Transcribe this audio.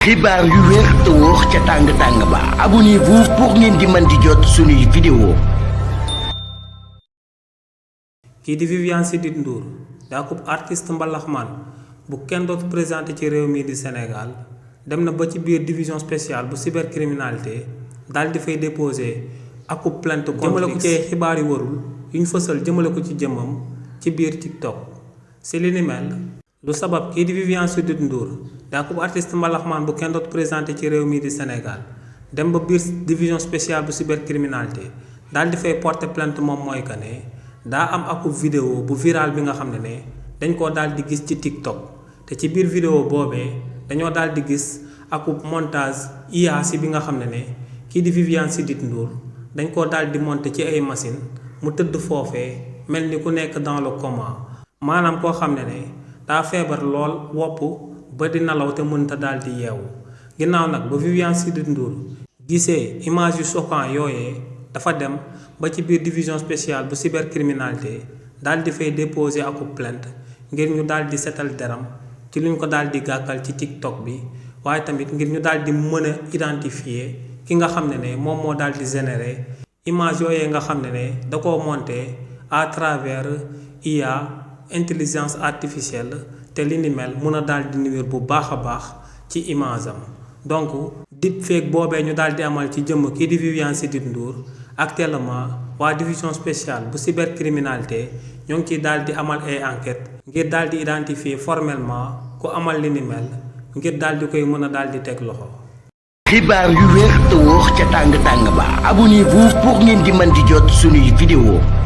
xibaar yu wér te wóor ca tàng ba abonnez-vous pour ngeen di mën di jot suñuy vidéo. kii di Viviane Chidid Ndour daa ko artiste mbalaxmaan bu kenn dootu présenté ci réew mi di Sénégal dem na ba ci biir division spéciale bu cybercriminalité daal di fay déposé akub plainte jëmale ko ci xibaar yu warul yu ñu fësal jëmale ko ci jëmmam ci biir TikTok. si li ni mel lu sabab kii di Viviane Chidid Ndour daa ko artiste mbalaxmaan bu kenn dootu présenté ci réew mi di Sénégal dem ba biir division spéciale bu cybercriminalité daal di fay porter plainte moom mooy que ne daa am akub vidéo bu viral bi nga xam ne dañ koo daal di gis ci TikTok te ci biir vidéo boobee dañoo daal di gis akub montage IA bi nga xam ne kii di Viviane Chidid Ndour dañ koo daal di monter ci ay machine mu tëdd foofee mel ni ku nekk dans le coma maanaam koo xam ne daa feebar lool wopp ba di nelaw te mënta daal di yeewu ginnaaw nag ba Viviane Chidid Ndour gisee image yu choquant yooyee dafa dem ba ci biir division spéciale bu cybercriminalité daal di fay déposer akub plainte ngir ñu daal di setal deram ci luñ ko daal di gàkkal ci TikTok bi waaye tamit ngir ñu daal di mën a identifier ki nga xam ne moom moo daal di générer image yooyee nga xam ne da koo monter à travers IA intelligence artificielle te li ni mel mun a daal di nuire bu baax a baax ci image am donc deepfake boobee ñu daal di amal ci jëmm kii di Viviane Chidid Ndour actuellement waa division spéciale bu cybercriminalité ñoo ngi ciy daal di amal ay enquête ngir daal di identifier formellement ku amal li ni mel ngir daal di koy mën a daal di teg loxo. xibaar yu wér te wóor ca tàng ba abonnez-vous pour ngeen di mën di jot suñuy vidéo.